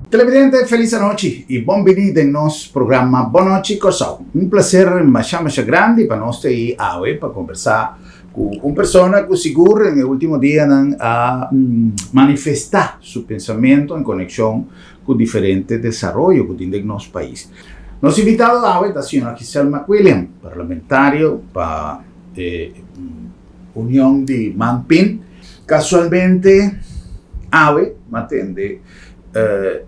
Televidente, felis anochi i bon bini den nos programa Bon Nochi Kòrsou. Un plaser masha masha grandi pa nos ta ei awe pa kombersá ku un persona ku sigur den e último dianan a manifestá su pensamentu en konekshon ku diferente desaroyo ku tin den nos pais. Nos invitado awe ta señora Giselle McWilliam, parlamentario pa e Union di Manpin. Kasualmente awe m'a tende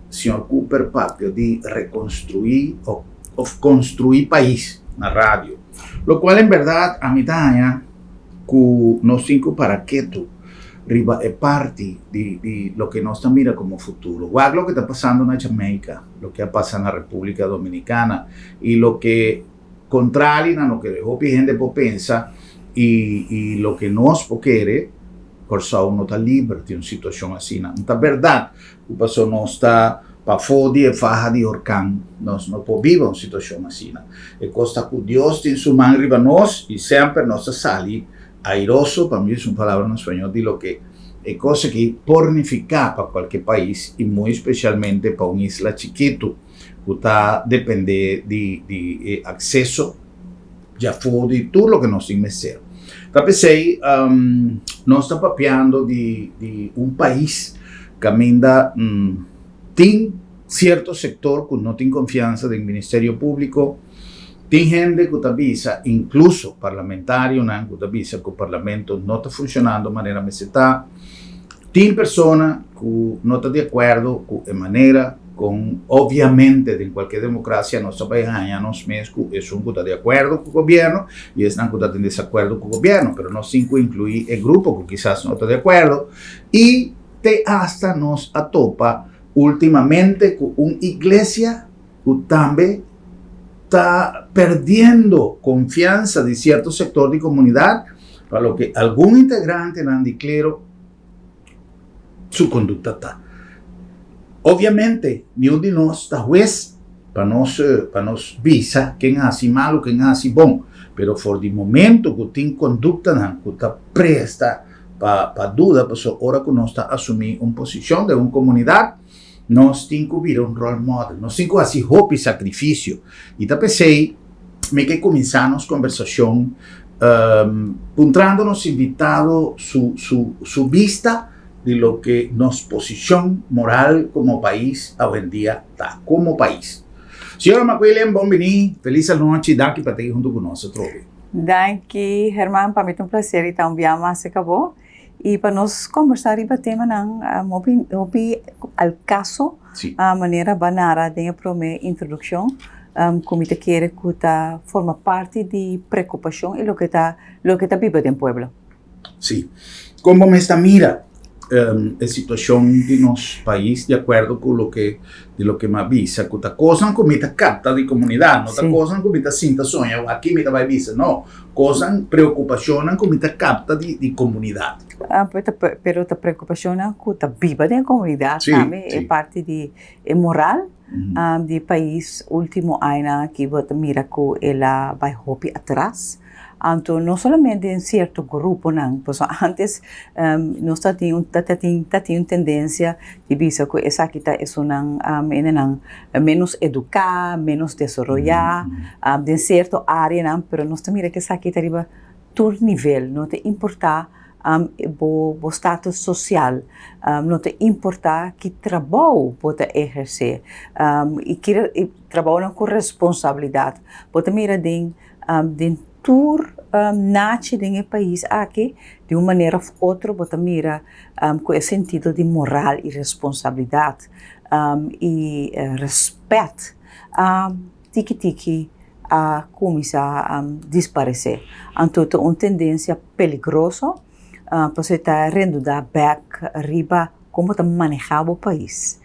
señor Cooper papia di rekonstruí òf konstruí pais na radio, lokual en bèrdat ami ta haña ku nos tin ku para ketu riba e parti di di loke nos ta mira komo futuro. Wak loke ta pasando na Jamaica, loke a pasa na Repúblika Dominikana i loke Kontrali na loke hopi hende por pensa i i loke nos por kere, Kòrsou no ta liber di un situashon asina. No ta bèrdat ku paso nos ta pafó di e faha di orkan nos no por biba un situashon asina. E kos ta ku Dios tin su man riba nos i semper nos ta sali airoso, pa mi usa un palabra na spañol, di loke e kos aki por nifiká pa kualke pais i muy spesialmente pa un isla chikitu. ku ta dependé di di e akseso djafó di tur loke nos tin mester. Ta p'esei nos ta papiando di di un pais kaminda tin sierto sektor ku no tin konfiansa den Ministerio Públiko, tin hende ku ta bisa, inkluso parlamentarionan ku ta bisa ku parlamento no ta funshonando manera mester ta. Tin persona ku no ta di akuerdo ku e manera kon obviamente den kualke demokrasia nos ta bai haña nos mes ku esun ku ta di akuerdo ku gobièrnu i esnan ku ta den desakuerdo ku gobièrnu, pero nos tin ku inkluí e grupo ku kisas no ta di akuerdo i te asta nos a topa ultimamente ku un iglesia ku tambe ta perdiendo konfiansa di sierto sektor di komunidat pa loke algun integrantenan di klero su kondukta ta. Obviamente, niun di nos ta hues pa nos pa nos bisa ken hasi malu, ken hasi bon, pero for di momento ku tin konduktanan ku ta presta pa pa duda, pasobra ora ku nos ta asumí un posishon den un komunidat, nos tin ku bira un role model, nos tin ku hasi hopi sakrifisio. I ta p'esei mi ke kuminsá nos kombersashon puntrando nos invitado su su su bista di loke nos posishon moral komo pais awendia ta komo pais. Señora McWilliam, bon bini, felis anochi, danki pa ta aki huntu ku nos atrobe. Danki Herman, pa mi ta un plaser i ta un bia mas serka bo. I pa nos kombersá riba temanan hopi hopi al kaso manera bo a nara den e promé introdukshon ku mi ta kere ku ta forma parti di preokupashon i loke ta loke ta biba den pueblo. Sí. Kon bo mes ta mira e situashon di nos pais di akuerdo ku loke di loke mi a bisa ku ta kosnan ku mi ta kapta di komunidat, no ta kosnan ku mi ta sinta soña aki mi ta bai bisa, no. Kosnan, preokupashonnan ku mi ta kapta di di komunidat. Pero ta preokupashonnan ku ta biba den e komunidat tambe, e parti di e moral di e pais ultimo añanan aki bo ta mira ku el a bai hopi atras. Anto no solamente den sierto gruponan, pasobra antes nos ta tin ta tin ta tin un tendensia di bisa ku esaki ta esunnan hendenan ménos eduká, ménos desaroyá den sierto áreanan, pero nos ta mira ku esaki ta riba tur nivel, no ta importá bo bo status sosial, no ta importá ki trabou bo ta ehersé i ki trabounan ku responsabilidat. Bo ta mira den den tur nachi den e pais aki di un manera òf otro bo ta mira ku e sentido di moral i responsabilidat i rèspèt a tiki tiki a kuminsá disparesé. Anto ta un tendensia peligroso pasobra e ta rendudá bèk riba kon bo ta manehá bo pais.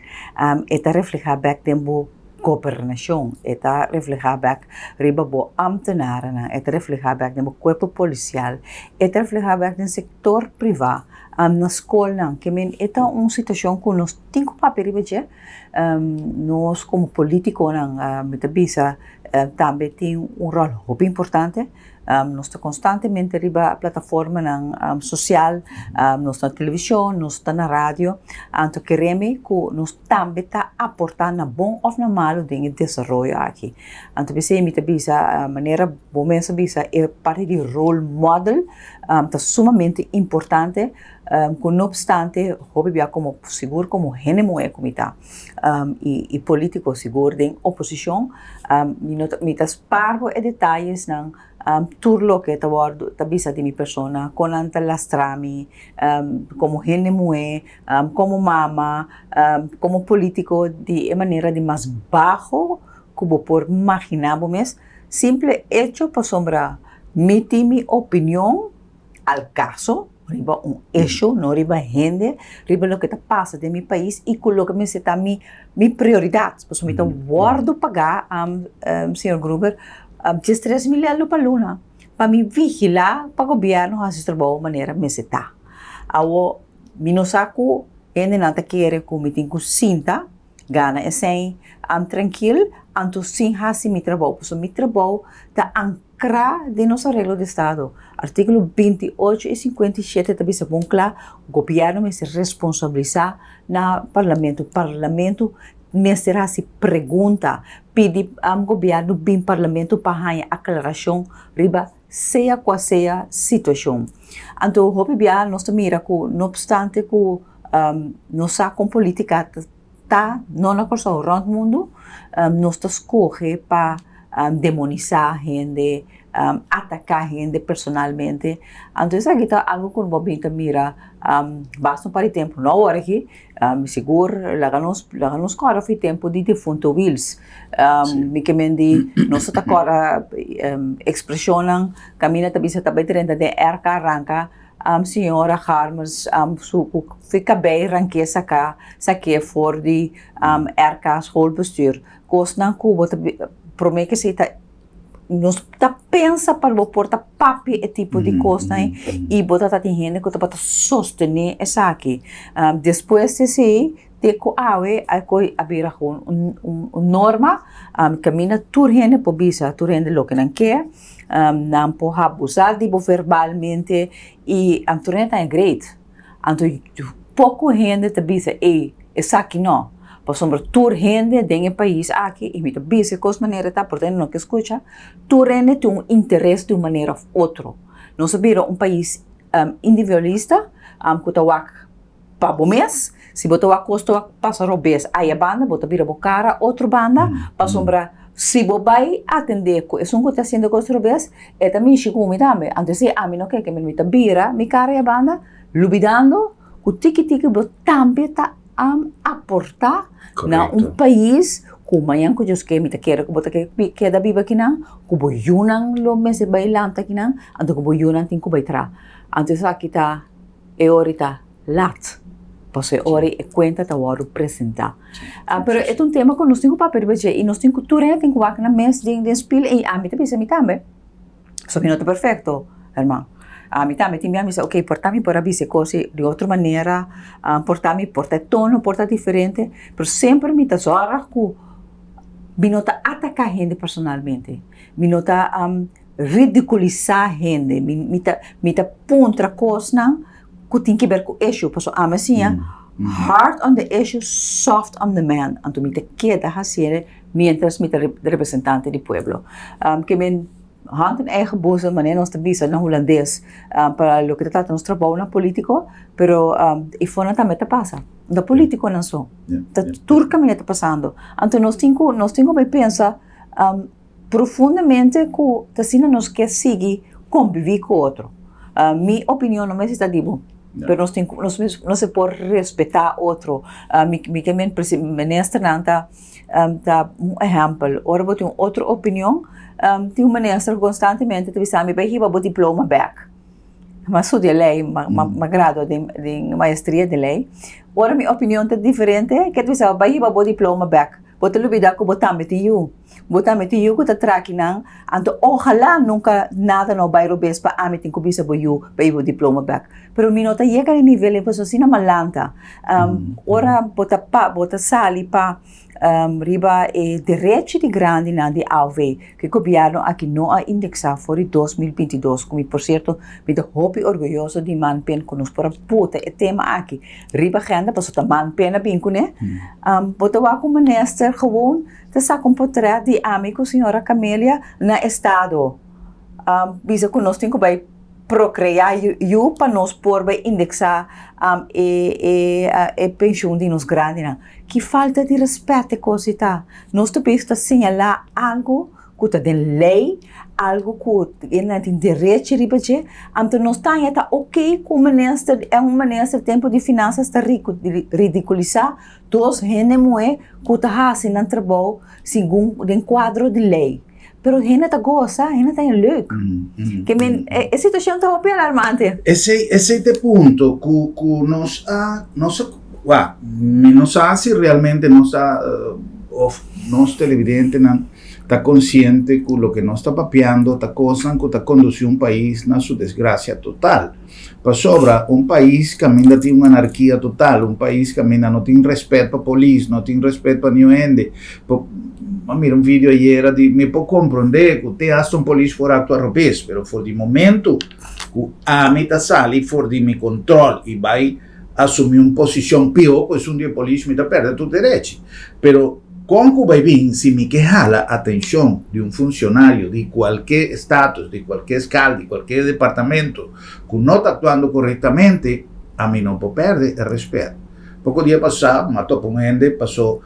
E ta reflehá bèk den bo gobernashon, e ta reflehá bèk riba bo ámtenarnan, e ta reflehá bèk den bo kuerpo polisial, e ta reflehá bèk den sektor privá, na skolnan. Ke men e ta un situashon ku nos. tin ku papia riba dje. Nos komo politikonan mi ta bisa tambe tin un ròl hopi importante. Nos ta konstantemente riba plataformanan sosial, nos ta na televishon, nos ta na radio, anto keremi ku nos tambe ta aportá na bon òf na malu den e desaroyo aki. Anto p'esei mi ta bisa manera bo mes a bisa e parti di role model ta sumamente importante ku no opstante hopi bia komo sigur komo hende muhé ku mi ta i polítiko sigur den oposishon mi no ta mi ta spar bo e detayesnan tur loke ta wòrdu ta bisa di mi persona kon nan ta lastra mi komo hende muhé komo mama komo polítiko di e manera di mas baho ku bo por maginá bo mes simple echo pasobra mi tin mi opinion al kaso riba un issue, no riba hende, riba loke ta pasa den mi pais i ku loke mester ta mi mi prioridat. Pasobra mi ta wòrdu pagá, señor Gruber, 13 mil euro pa luna pa mi vigilá pa gobièrnu hasi su trabou manera mester ta. Awor, mi no sa ku hendenan ta kere ku mi tin ku sinta gana esei trankil, anto sin hasi mi trabou, pasobra mi trabou ta ankrá den nos areglo di estado. Artíkulo 28 i 57 ta bisa bon kla, gobièrnu mester responsabilisá na parlamento. Parlamento mester hasi pregunta, pidi gobièrnu bin parlamento pa haña aklarashon riba sea kua sea situashon. Anto hopi bia nos ta mira ku no opstante ku nos sa kon polítika ta no na Kòrsou rònt mundu, nos ta skohe pa demonisá hende, ataká hende personalmente. Anto esaki ta algu ku bo bin ta mira basta un par di tempu, no awor aki, mi sigur laga nos laga nos kòrda for di tempu di difunto Wiels. Mi ke men di nos ta kòrda ekspreshonnan kaminda ta bisa ta bai drenta den erka ranka señora Harmers su ku fi kabei rank'é saka sak'é for di erka schoolbestuur. Kosnan ku bo ta promé ke si ta nos ta pensa pa bo por ta papia e tipo di kosnan ei i bo ta tin hende ku tabata sostené esaki. Despues di esei te ku awe a koe a bira gewoon un norma kaminda tur hende por bisa tur hende loke nan ke, nan por abusá di bo verbalmente i tur hende ta haña great. Anto poko hende ta bisa ey esaki no, pasobra tur hende den e pais aki, y mi ta bisa e kos manera ta por hende no ke skucha, tur hende tin un interes di un manera of otro. Nos a bira un pais individualista ku ta wak pa bo mes, si bo ta wak kos ta wak pasa robes aya banda bo ta bira bo kara otro banda, pasobra si bo bai atende ku esun ku ta hasiendo kos robes E ta mishi ku mi tambe. Anto si ami no ke ke mi ta bira mi kara e banda, lubidando ku tiki tiki bo tambe ta aporta na un pais ku mañan ku Dios ke mi ta kere ku bo ta keda biba akinan, ku bo yunan lo mester bai lanta akinan, anto ku bo yunan tin ku bai traha. Anto esaki ta e ora i ta lat, pasobra e ora e kuenta ta wòrdu presentá. Pero e ta un tema ku nos tin ku papia riba dje i nos tin ku tur hende tin ku wak nan mes den den spil i ami ta bisa mi tambe, pasobra mi no ta perfekto, herman. Ami tambe tin bia mi bisa oke por ta mi por a bisa e kos di otro manera, por ta mi por ta e tono por ta diferente, pero semper mi ta zòrg ku mi no ta ataká hende personalmente, mi no ta ridikulisá hende, mi mi ta mi ta puntra kosnan ku tin ke ber ku issue, pasobra ami a siña hard on the issue, soft on the man, anto mi ta keda hasié mientras mi ta representante di pueblo. Ke men hand in eigen boezem, manera nos ta bisa na hulandes, pa loke ta trata nos trabounan politiko, pero e fonan tambe ta pasa, no ta politikonan so, ta tur kaminda ta pasando, anto nos tin ku nos tin ku bai pensa Profundamente ku ta asina nos ke sigui konviví ku otro. Mi opinion no mester ta di bo, pero nos tin ku nos nos e por respetá otro. Mi mi ke men ministernan ta ta un ehèmpel. Ora bo tin un otro opinion, tin un minister konstantemente ta bisa mi bai hiba bo diploma bèk. Mi a studia lei, mi a gradua den den maestria di lei. Ora mi opinion ta diferente, ke ta bisa bai hiba bo diploma bèk. Bo ta lubidá ku bo tambe tin yu. Bo tambe tin yu ku ta traki nan, anto ojalá nunka nada no bai robes pa ami tin ku bisa bo yu pa i bo diploma bèk. Pero mi no ta yega na e nivel ei pasobra asina mi a lanta. Ora bo ta pa bo ta sali pa riba e derechi di grandinan di AOV ku e gobièrnu aki no a indeksá for di 2022 ku mi por sierto mi ta hopi orguyoso di Manpen ku nos por a bota e tema aki riba agenda pasobra ta Manpen a bin kuné. Bo ta wak un minister gewoon ta saka un potret di ami ku señora Camelia na estado bisa ku nos tin ku bai prokreá yu pa nos por bai indeksá e penshun di nos grandinan. Ki falta di rèspèt e kos ei ta? Nos ta bisa ta señalá algu ku ta den lei, algu ku nan tin derechi riba dje, anto nos ta haña ta oke ku un minister, e un minister tempu di finansas ta ridikulisá dos hende muhé ku ta hasi nan trabou segun den kuadro di lei. Pero hende ta gosa, hende ta haña leuk. Ke men e situashon ta hopi alarmante. Esei esei ta e punto ku ku nos a nos a wak mi no sa si realmente nos ta of nos televidentenan ta konsiente ku loke nos ta papiando ta kosnan ku ta kondusí un pais na su desgrasia total. Pasobra un pais kaminda tin un anarkia total, un pais kaminda no tin rèspèt pa polis, no tin rèspèt pa niun hende. A mira un video ayera di mi por komprondé ku te hasta un polis por aktua robes, pero for di momento ku ami ta sali for di mi kontròl i bai asumí un posishon pió ku esun di e polis mi ta pèrdè tur derechi. Pero kon ku bai bin si mi ke hala atenshon di un funshonario di kualke status, di kualke skal, di kualke departamento ku no ta aktuando korektamente, ami no por pèrdè e rèspèt. Poko dia pasá mi a topa un hende pasó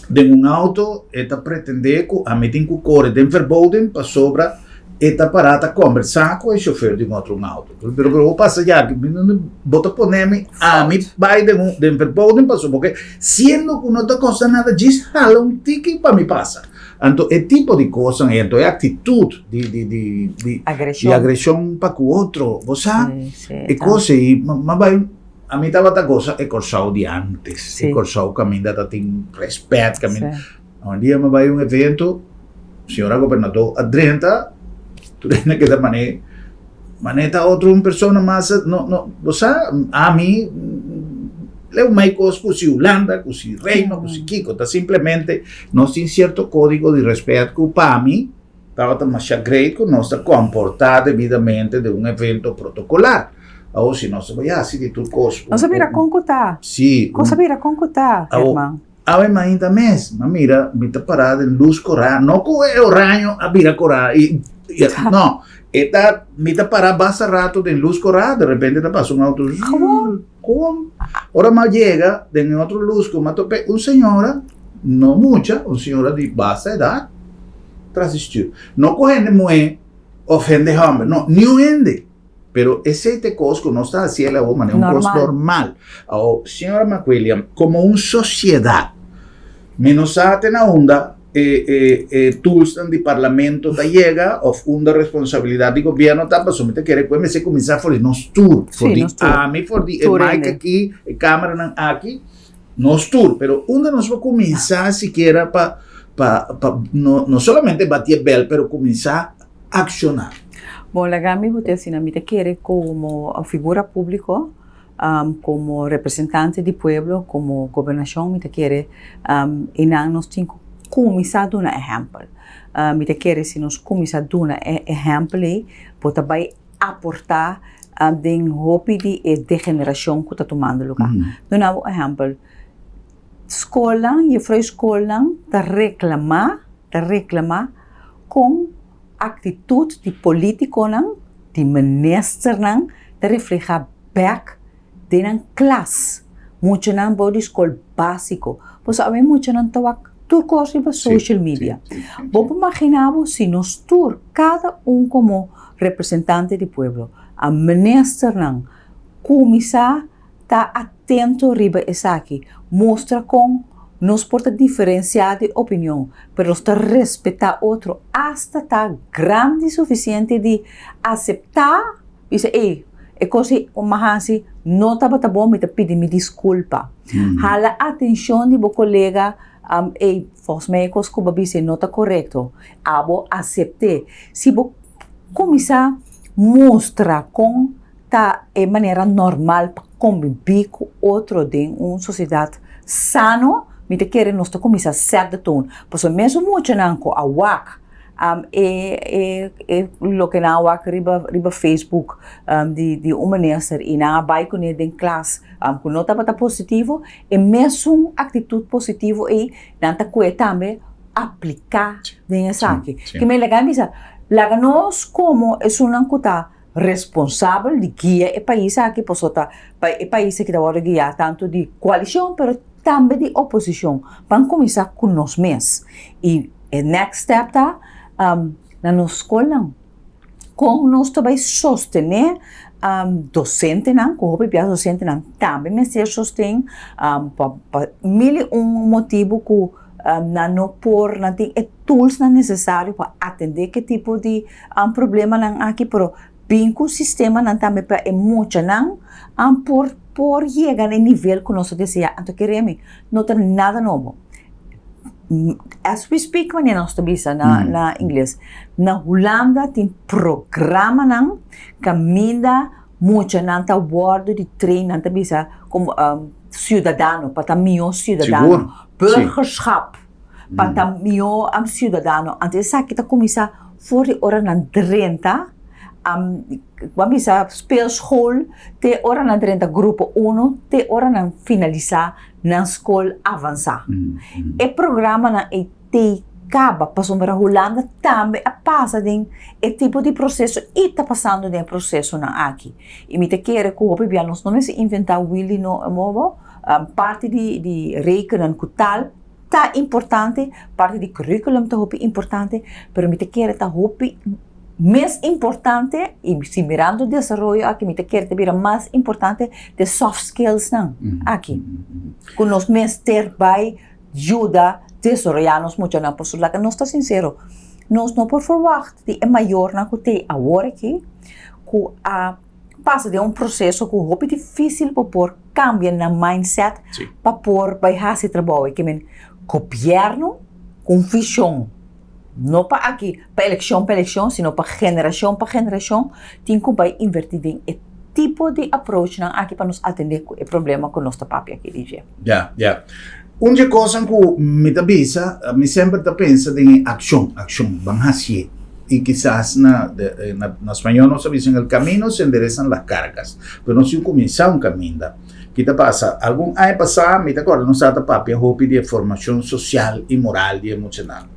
den un auto e ta pretendé ku ami tin ku kore den verboden pasobra e ta pará ta kombersá ku e shofer di un otro un auto. Pero bo pasa ya bo ta pone mi ami bai den un den verboden pasobra porque siendo ku no ta kosta nada djis hala un tiki pa mi pasa. Anto e tipo di kosnan ei anto e aktitut di di di di agreshon pa ku otro bo sa e kos ei ma bai Ami tabata gosa e Kòrsou di ántes, e Kòrsou kaminda ta tin rèspèt, kaminda. Un dia mi a bai un evento, señora gobernador a drenta, tur hende a keda manera, manera ta otro un persona mas, no, no, bo sa, ami leu mai kos ku si Hulanda, ku si Reino, ku si kiko, ta simplemente nos tin sierto kódigo di rèspèt ku pa mi Tabata masha great ku nos ta komportá debidamente den un evento protokolar. Awor si nos ta bai hasi di tur kos. Nos a mira kon ku ta. Sí. Nos a mira kon ku ta, Herman. Awe mainta mes, mi a mira mi ta pará den lus korá, no ku e oraño a bira korá i no, e ta mi ta pará basta rato den lus korá, de repente ta pasa un auto Gewoon. Gewoon. Ora mi a yega den e otro lus ku mi a top'é un señora, no mucha, un señora di basta edat, tras di stuur. No ku hende muhé òf hende hòmber, no, niun hende. Pero esei ta e kos ku nos ta hasi el awor manera un kos normal. Awor, señora McWilliam, komo un sosiedat, mi no sa te na unda e e e toolsnan di parlamento ta yega òf unda responsabilidat di gobièrnu ta, pasobra mi ta kere ku e mester kuminsá for di nos tur, for di ami, for di e mic aki, e kameranan aki. Nos tur, pero unda nos por kuminsá sikiera pa pa pa no no solamente bati e bèl pero kuminsá akshoná? Bon, laga mi bo ta asina, mi ta kere komo figura públiko, komo representante di pueblo, komo gobernashon mi ta kere einan nos tin ku kuminsá duna ehèmpel. Mi ta kere si nos kuminsá duna e ehèmpel ei bo ta bai aportá den hopi di e degenerashon ku ta tumando lugá. Duna bo ehèmpel, skolnan, yefrou skolnan ta reklamá, ta reklamá kon aktitut di polítikonan, di ministernan ta reflehá bèk den nan klas. Muchanan bou di skol básiko. Pasobra awe muchanan ta wak tur kos riba social media. Bo por maginá bo si nos tur, kada un komo representante di pueblo, a ministernan kuminsá ta atento riba esaki, mustra kon nos por ta diferensiá di opinion, pero nos ta respetá otro asta ta grandi sufisiente di aseptá. Bisa, ey, e kos ei ku mi a hasi no tabata bon, mi ta pidi mi diskulpa. Hala atenshon di bo kolega. Ey, volgens mij e kos ku bo a bisa no ta korekto. Abo asept'é. Si bo kuminsá mustra kon ta e manera normal pa kombibí ku otro den un sosiedat sano, mi ta kere nos ta kuminsá set de toon. Pasobra mesun muchanan ku a wak e e loke nan a wak riba riba Facebook di di un minister i nan a bai kuné den klas ku no tabata positivo, e mesun aktitut positivo ei nan ta kue tambe apliká den esaki. Ke mi laga bisa, laga nos komo esunnan ku ta responsabel di guia e pais aki pasobra ta e pais aki ta wòrdu guiá tantu di koalishon pero tambe di oposishon. Ban kuminsá ku nos mes i e next step ta na nos skolnan kon nos ta bai sostené dosentenan ku hopi bia dosentenan tambe mester sosten pa pa mil i un motibu ku nan no por nan tin e toolsnan nesesario pa atendé ke tipo di problemanan aki pero bin ku sistemanan tambe pa e muchanan por por yega na e nivel ku nos ta deseá. Anto kere mi no ta nada nobo. As we speak manera nos ta bisa na na ingles na Hulanda tin programanan kaminda muchanan ta wòrdu di train nan ta bisa komo siudadano pa ta mihó siudadano burgerschap pa ta mihó siudadano anto esaki ta kuminsá for di ora nan drenta bo a bisa speelschool te ora nan drenta grupo uno te ora nan finalisá nan skol avansá. E programanan ei tei kaba pasobra Hulanda tambe a pasa den e tipo di proseso i ta pasando den e prosesonan aki. I mi ta kere ku hopi bia nos no mester inventá wiel di nobo, parti di di rekenen ku tal ta importante, parti di curriculum ta hopi importante, pero mi ta kere ta hopi mes importante i si mirando desaroyo aki mi ta kere ta bira mas importante de soft skillsnan aki ku nos mester bai yuda desaroyá nos muchanan pasobra laga nos ta sinsero nos no por ferwagt di e mayornan ku t'ei awor aki ku a pasa den un proseso ku hopi difísil pa por kambia nan mindset pa por bai hasi trabou e ke men gobièrnu ku un vishon no pa aki pa elekshon pa elekshon sino pa generashon pa generashon tin ku bai invertí den e tipo di approachnan aki pa nos atendé ku e problema ku nos ta papia aki di dje. Ya, ya. Un dje kosnan ku mi ta bisa, mi semper ta pensa den e akshon, akshon, ban hasié. I kisas na na spañol nos ta bisa en el camino se enderezan las cargas, pero nos tin ku kuminsá un kaminda. Ki ta pasa? Algun aña pasá mi ta kòrda nos tabata papia hopi di e formashon sosial i moral di e muchanan.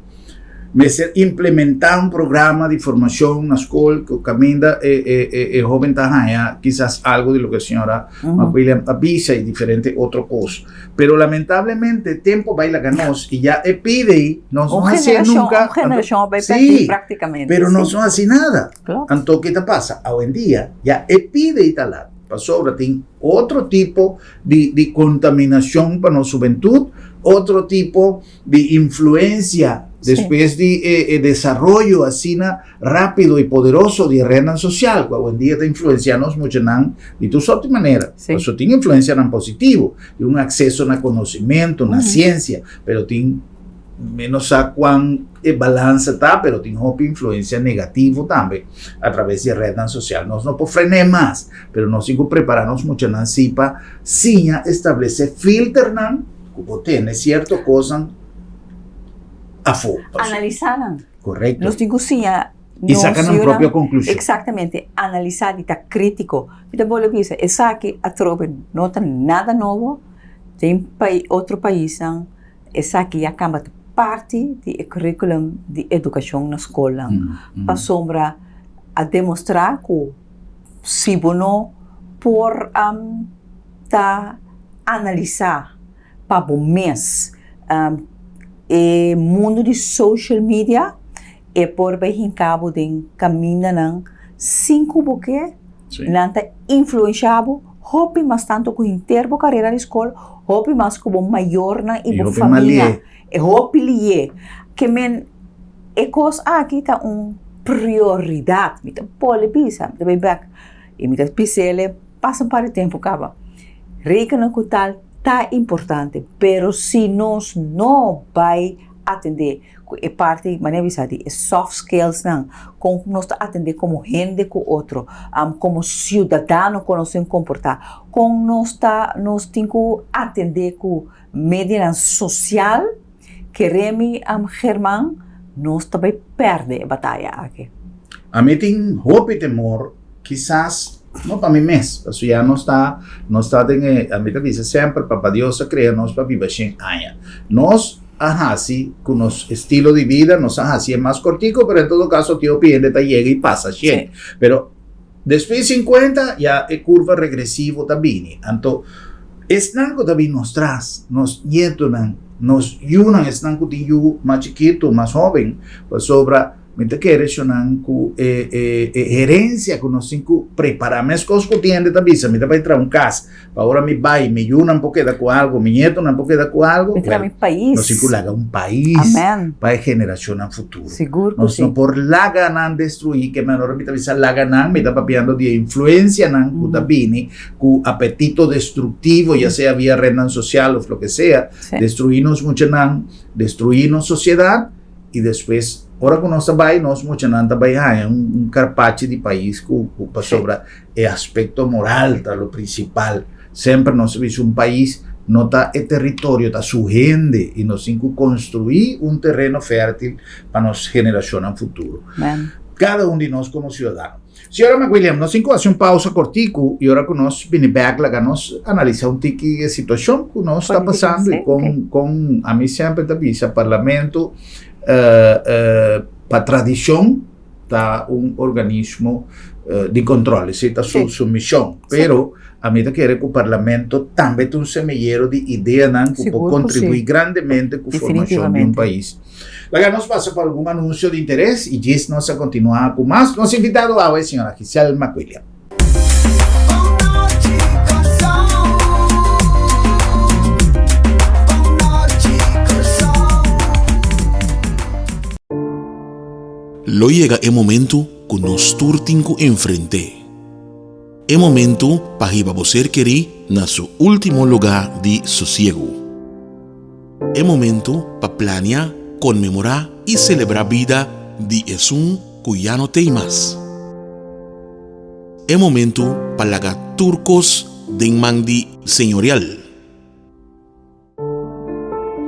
Mester implementá un programa di formashon na skol ku kaminda e e e e hóben ta haña kisas algu di loke señora McWilliam a bisa i diferente otro kos. Pero lamentablemente tempu a bai laga nos i ya e pide ei nos no hasié nunka. Un generashon a bai pèrdí práktikamente. Pero nos no hasi nada. Anto ke ta pasa? Awendia ya e pide ei ta lat pasobra tin otro tipo di di kontaminashon pa nos hubentut, otro tipo di influencia despues di e desaroyo asina rápido y poderoso di e rednan social cu awendia ta influencia nos muchanan di tur sorti manera. Pasobra tin influencianan positivo, tin un acceso na conocimento, na ciencia, pero tin, mi no sa cuan e balansa ta, pero tin hopi influencia negativo tambe a traves di e rednan social. Nos no por frené mas, pero nos tin cu prepara nos muchanan si pa siña establece filternan Ku bo tene sierto kosnan afó. Analisá nan. Korekto. Nos tin ku siña I saka nan propio konklushon. Eksaktamente. Analisá di ta krítiko. Mi ta bolbe bisa, esaki atrobe no ta nada nobo. Den otro paisnan esaki ya kamba ta parti di e curriculum di edukashon na skolnan. Pasobra a demostrá ku si bo no por ta analisá pa bo mes e mundu di social media e por bai hinka bo den kamindanan sin ku bo ke, nan ta influenshá bo hopi mas tantu ku henter bo karera di skol, hopi mas ku bo mayornan i bo famia, e hopi lié. Ke men e kos aki ta un prioridat, mi ta bolbe bisa, mi ta bai bèk i mi ta bis'el. Pasa un par di tempu kaba. Rekenen ku tal ta importante, pero si nos no bai atendé ku e parti, manera bisa di e soft skillsnan, kon nos ta atendé komo hende ku otro, komo siudadano kon nos tin komportá, kon nos ta nos tin ku atendé ku medianan sosial, kere mi German, nos ta bai pèrdè e bataya aki. Ami tin hopi temor, kisas no pa mi mes, pasobra ya nos ta nos ta den e, ami ta bisa semper Papa Dios a krea nos pa biba shen aña. Nos a hasi ku nos estilo di bida, nos a hasi e mas kortiko, pero en todo kaso tin hopi hende ta yega i pasa shen. Pero despues di sinkuenta ya e kurva regresivo ta bini. Anto esnan ku ta bini nos tras, nos nietonan, nos yunan, esnan ku tin yu mas chikitu, mas hoben, pasobra Mi ta kere shonan ku e e e herensia ku nos tin ku prepará. Meskos ku tin hende ta bisa, mi ta bai traha un kas, pa ora mi bai, mi yunan por keda ku algu, mi ñetonan por keda ku algu. Mi traha mi pais. Nos tin ku laga un pais Amen. pa e generashonnan futuro. Sigur ku Nos si. no por laga nan destruí, ke men ora mi ta bisa laga nan, mi ta papiando di e influensianan ku ta bini ku apetito destruktivo, ya sea via rednan sosial òf loke sea, destruí nos muchanan, destruí nos sosiedat. I despues, ora ku nos ta bai, nos muchanan ta bai haña un, un karpachi di pais ku, ku pasobra e aspekto moral ta lo prinsipal. Semper nos ta bisa un pais no ta e teritorio, ta su hende i nos tin ku konstruí un tereno fértil pa nos generashonnan futuro. Amen. Kada un di nos komo siudadano. Señora McWilliam, nos tin ku hasi un pausa kortiku i ora ku nos bini bèk laga nos analisá un tiki e situashon ku nos ta pasando i kon kon ami semper ta bisa parlamento pa tradishon ta un organismo di kontròl, esei ta su su mishon, pero ami ta kere ku parlamento tambe ta un semillero di ideanan ku por kontribuí grandemente ku formashon di un pais. Laga nos pasa pa algun anuncio di interes y djis nos a continua cu mas. Nos invitado awe señora Giselle McWilliam. Lo yega e momento ku nos tur tin ku enfrent'é. E momento pa hiba bo ser kerí na su último lugá di sosiegu. E momento pa plania, konmemorá i selebrá bida di esun ku ya no t'ei mas. E momento pa laga tur kos den man di Señorial.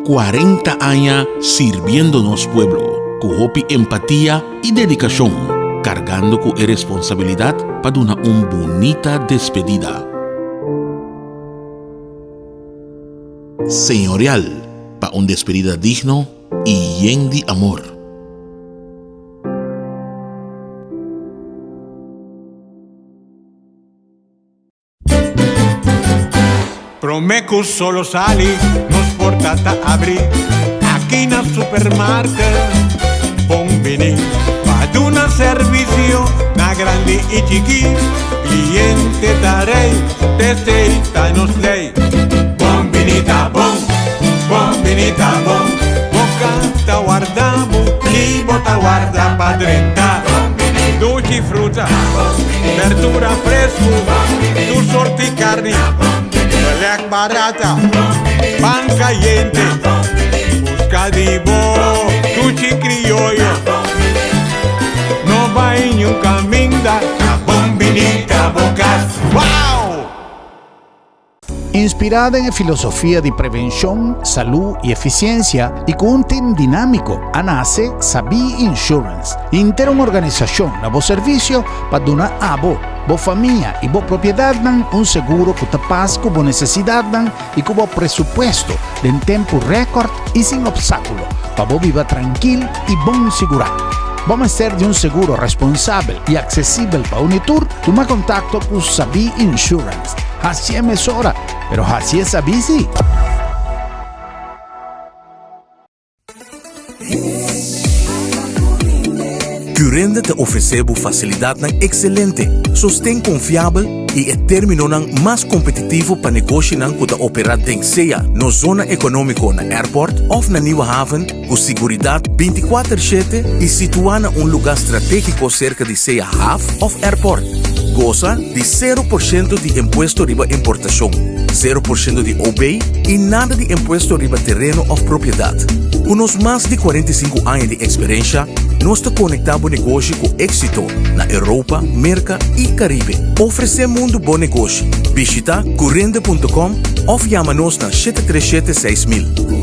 40 aña sirbiendo nos pueblo ku hopi empatia i dedikashon, kargando ku e responsabilidat pa duna un bunita despedida. Señorial pa un despedida digno y yen di amor. Prome cu solo sali, nos porta ta abri aki na supermarket. Bon bini pa duna servicio na grandi y chiki. Cliente ta rey, t'esey ta nos ley. Bon bini ta bon, bon bini ta bon. Bo canta warda bo y bo ta warda pa drenta. Dushi fruta, berdura fresco, tur sorti carni, belek barata, pan cayente. Busca di bo dushi crioyo. No bay niun caminda, bon bini ta bo cas. Wow! Inspirá den e filosofia di prevenshon, salú i efisiensia i ku un tim dinámiko, a nase Sabí Insurance, henter un organisashon na bo servisio pa duna abo, bo famia i bo propiedatnan un seguro ku ta pas ku bo nesesidatnan i ku bo presupuesto den tempu rèkòrt i sin opstákulo pa bo biba trankil i bon sigurá. Bo mester di un seguro responsabel i aksesibel pa un i tur? Tuma kontakto ku Sabí Insurance. Hasié mesora, pero hasié sabí sí! Curende ta ofresé bo fasilidatnan ekselente, sosten konfiabel i e términonan mas kompetitivo pa negoshinan ku ta operá den sea nos zona ekonómiko na Airport òf na Nieuwe Haven ku siguridat bintikuater shete i situá na un lugá stratégiko serka di sea haf òf airport. Gosa di sero por shento di impuesto riba importashon, sero por shento di OB i nada di impuesto riba tereno òf propiedat. Ku nos mas di 45 aña di eksperensha, nos ta konektá bo negoshi ku éksito na Europa, Merka i Karibe. Ofresé mundu bo negoshi. Bishita curinde punto com òf yama nos na 737 6000.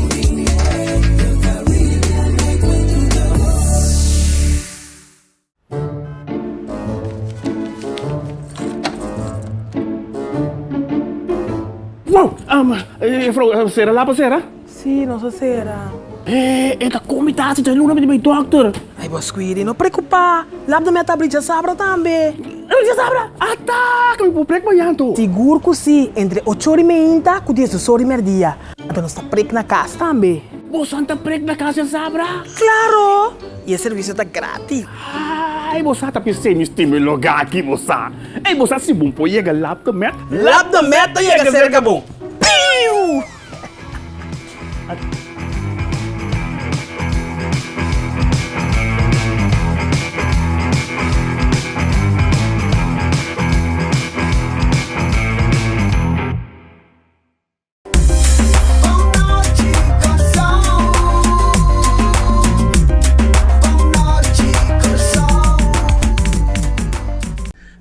Wow, um, juffrouw, sera lapa sera? Sí, nos a sera. Eh, e ta komi tasi ta luna mi di dokter. Ay, bo Squeedy, no preocupa. Lap de mi a tabri djasabra tambe. Djasabra? Ata, ku mi por prek mañan to. Sigur ku sí, entre ocho ora i meinta ku diesdos ora i merdia. Anto nos ta prek na kas tambe. Bosan ta prek na kas djasabra? Klaro! I e servisio ta gratis. Ay, bo sa ta pis'é mi stima e lugá aki, bo sa. Ey, bo sa si bon por yega Lap de Met? Lap de Met ta yega serka bo. Piu!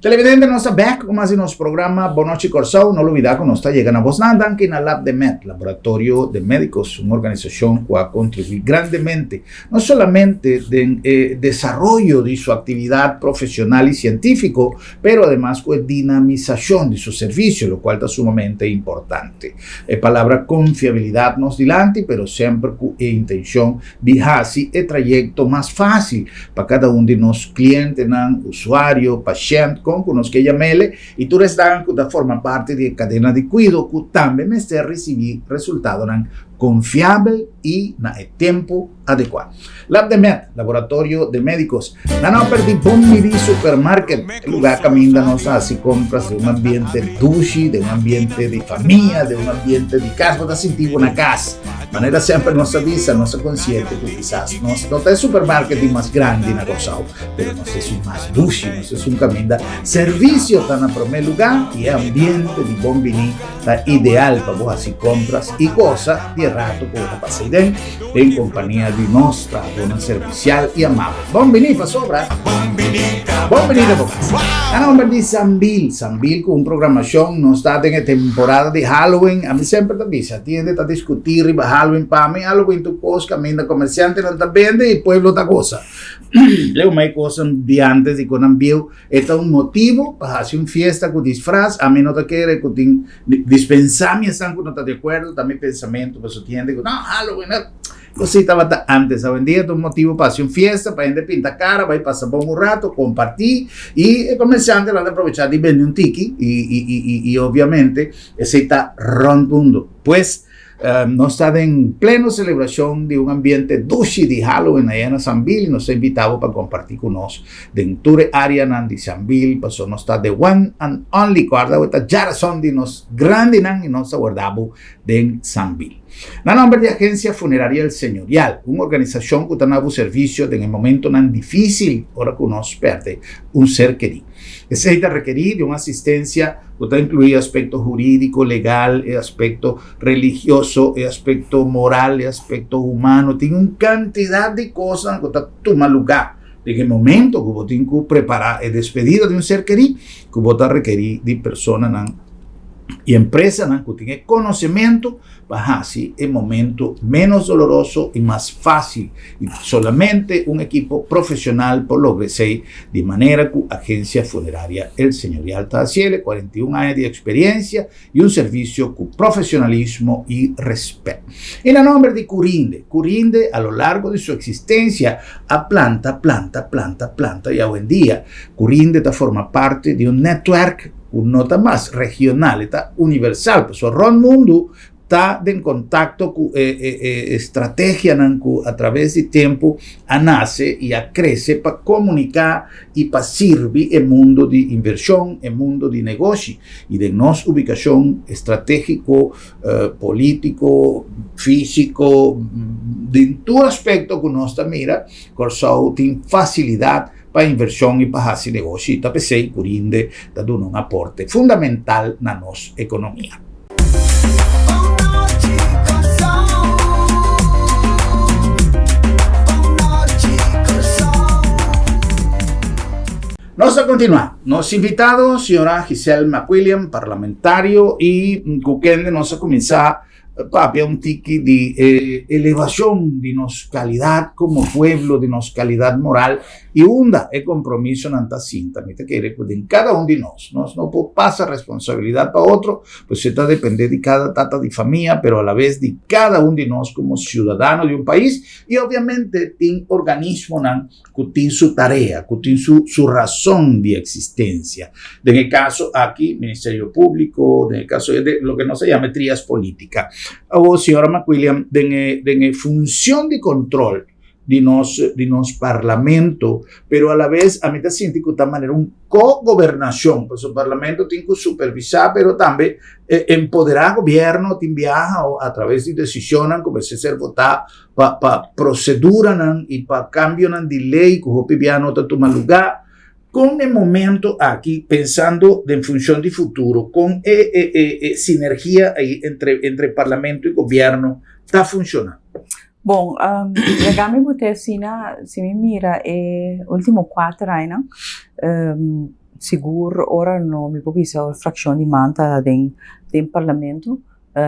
Televidente, nos ta back ku mas di nos programa Bon Nochi Kòrsou. No lubidá ku nos ta yega na bosnan danki na Lab de Med, Laboratorio de Médicos, un organisashon ku a kontribuí grandemente no solamente den e desaroyo di su aktividat profesional i sientífiko, pero ademas ku e dinamisashon di su servisio, lokual ta sumamente importante. E palabra konfiabilidat nos dilanti, pero semper ku e intenshon di hasi e trayekto mas fásil pa kada un di nos klientenan, usuario, pashènt, kon ku nos ke yam'ele, i tur esnan ku ta forma parti di e kadena di kuido ku tambe mester risibí resultadonan konfiabel i na e tempu adekuá. Lab de Med, Laboratorio de Médicos, na nòmber di Bon Midi Supermarket, e lugá kaminda nos ta hasi kompras den un ambiente dushi, den un ambiente di famia, den un ambiente di kas. Bo ta sinti bo na kas. Manera semper nos ta bisa, nos ta konsiente ku kisas nos no ta e supermarket di mas grandi na Kòrsou, pero nos ta esun mas dushi, nos ta esun kaminda servisio ta na promé lugá i e ambiente di Bon Bini ta ideal pa bo hasi kompras i gosa di e rato ku bo ta pasa ei den. Den kompania di nos trahadónan servisial i amabel. Bon biní pasobra Bon biní na bo kas. Na nomber di Sambil, Sambil ku un programashon nos ta den e temporada di Halloween. Ami semper ta bisa, tin hende ta diskutí riba Halloween. Pa mi Halloween tur kos kaminda komersiantenan ta bende i pueblo ta gosa. Leu mai kosnan di antes di ku nan bieu E ta un motibu pa hasi un fiesta ku disfras. Ami no ta kere ku tin dispensá mi esnan ku no ta di akuerdo, ta mi pensamentu. Pasobra tin hende ku, no, Halloween, no. Kosí tabata ántes. Awendia ta un motibu pa hasi un fiesta, pa hende pinta kara, bai pasa bon un rato, kompartí. I e komersiantenan ta aprovechá di bende un tiki i, i, i, i, i obviamente esei ta rònt mundu. Pues, Nos ta den pleno celebracion di un ambiente dushi di Halloween aya na Sambil y nos ta invita bo pa comparti cu nos den tur e areanan di Sambil pasobra nos ta the one and only corda bo ta djarason di nos grandinan y nos ta warda bo den Sambil. Na nomber di Agencia Funeraria El Señorial, un organisacion cu ta na bo servicio den e momentonan dificil ora cu nos perde un ser keri. Esei ta rekerí di un asistensia ku ta inkluí aspekto hurídiko, legal, e aspekto religioso, e aspekto moral, e aspekto humano. Tin un kantidat di kosnan ku ta tuma lugá den e momento ku bo tin ku prepará e despedida di un ser kerí, ku bo ta rekerí di personanan i empresanan ku tin e konosementu pa hasi e momento ménos doloroso i mas fásil. I solamente un ekipo profesional por logra esei, di manera ku Agencia Funeraria El Señorial ta hasiel, 41 aña di eksperiencia i un servisio ku profesionalismo i respet. I na nomber di Curinde, Curinde a lo largo di su eksistensia a planta, planta, planta, planta i awendia Curinde ta forma parti di un netwerk ku no ta mas regional, e ta universal, pasobra rònt mundu ta den kontakto ku e e estrategianan ku a traves di tempu a nase i a krese pa komuniká i pa sirbi e mundu di invershon, e mundu di negoshi. I den nos ubikashon estratégiko, polítiko, físiko, den tur aspekto ku nos ta mira, Kòrsou tin fasilidat. pa invershon i pa hasi negoshi. Ta p'esei ku Rinde ta duna un aporte fundamental na nos ekonomia. Nos ta kontinuá. Nos invitado, señora Giselle McWilliam, parlamentario i ku kende nos a kuminsá Papia un tiki di e elevacion di nos calidad como pueblo, di nos calidad moral y unda e compromisonan ta sinta. Mi ta kere cu den cada un di nos, nos no por pasa responsabilidad pa otro, pues e ta depende di cada tata di famia, pero a la vez di cada un di nos como ciudadano di un pais y obviamente tin organismonan ku tin su tarea, ku tin su su rason di eksistensia. Den e kaso aki, Ministerio Públiko, den e kaso de loke nos ta yama e trias polítika. Awor, señora McWilliam, den e den e funshon di kontrol di nos di nos parlamento, pero a la bes ami ta sinti ku ta manera un ko-gobernashon, pasobra parlamento tin ku supervisá, pero tambe empoderá gobièrnu tin biaha o a traves di desishonnan ku mester ser votá pa pa proceduranan y pa cambionan di ley cu hopi bia no ta tuma lugar, con e momento aki pensando den funcion di futuro con e e e e sinergia ayi entre entre parlamento y gobierno ta funciona? Bon, laga mi bo te asina, si mi mira e ultimo cuater añanan, sigur ora no mi por bisa fraccion di man ta den den parlamento,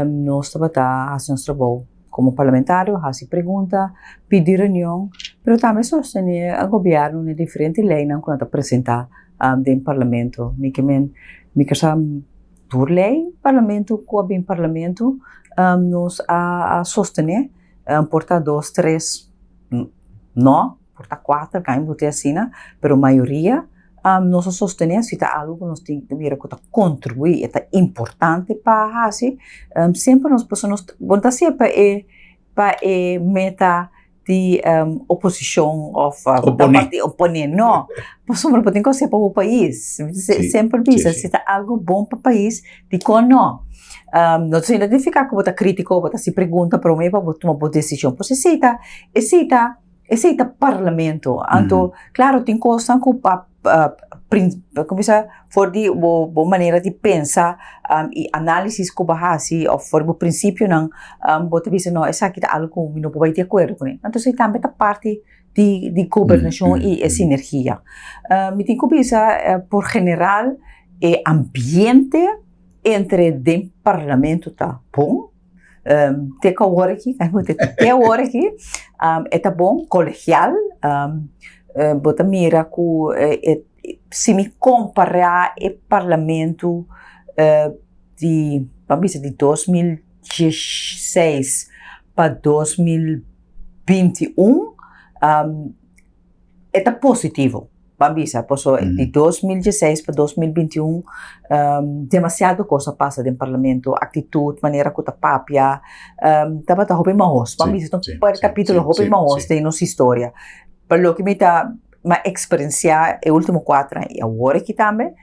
Nos tabata hasi nos trabou komo parlamentario, hasi pregunta, pidi reunion, pero tambe sostené e gobièrnu na e diferente leinan ku nan ta presentá den parlamento. Mi ke men, mi ke sa tur lei parlamento ku a bin parlamento nos a sostené, por ta dos, tres no, por ta kuater, kaminda bo tin asina, pero mayoria nos a sostené si ta algu ku nos tin ta mira ku ta kontribuí, e ta importante pa hasi, semper nos pasobra nos bo no ta hasié pa e pa e meta di oposishon òf oponé no, pasobra bo tin ku hasié pa bo pais, semper bisa si ta algu bon pa pais dikon no? No ta signifiká ku bo ta kritiko, bo ta hasi pregunta promé pa bo tuma bo desishon, pasobra esei ta esei ta. Esei ta parlamento. Anto, claro, tin cosnan cu pa como bisa for di bo bo manera di pensa y analisis cu bo a haci of for di bo principionan bo ta bisa no esaki ta algo cu mi no por bay di acuerdo cune. Anto esei tambe ta parti di di gobernacion y e sinergia. Mi tin cu bisa por general e ambiente entre den parlamento ta bon. Te ku awor aki, te awor aki e ta bon, kolegial, bo ta mira ku e si mi kompará e parlamento di ban bisa di 2016 pa 2021 E ta positivo, ban bisa, pasobra di 2016 pa 2021 demasiado kos a pasa den parlamento, aktitut, manera ku ta papia, tabata hopi mahos, ban bisa ta un par kapitulo hopi mahos den nos historia. Pa loke mi ta, mi a eksperensiá e ultimo kuater aña i awor aki tambe,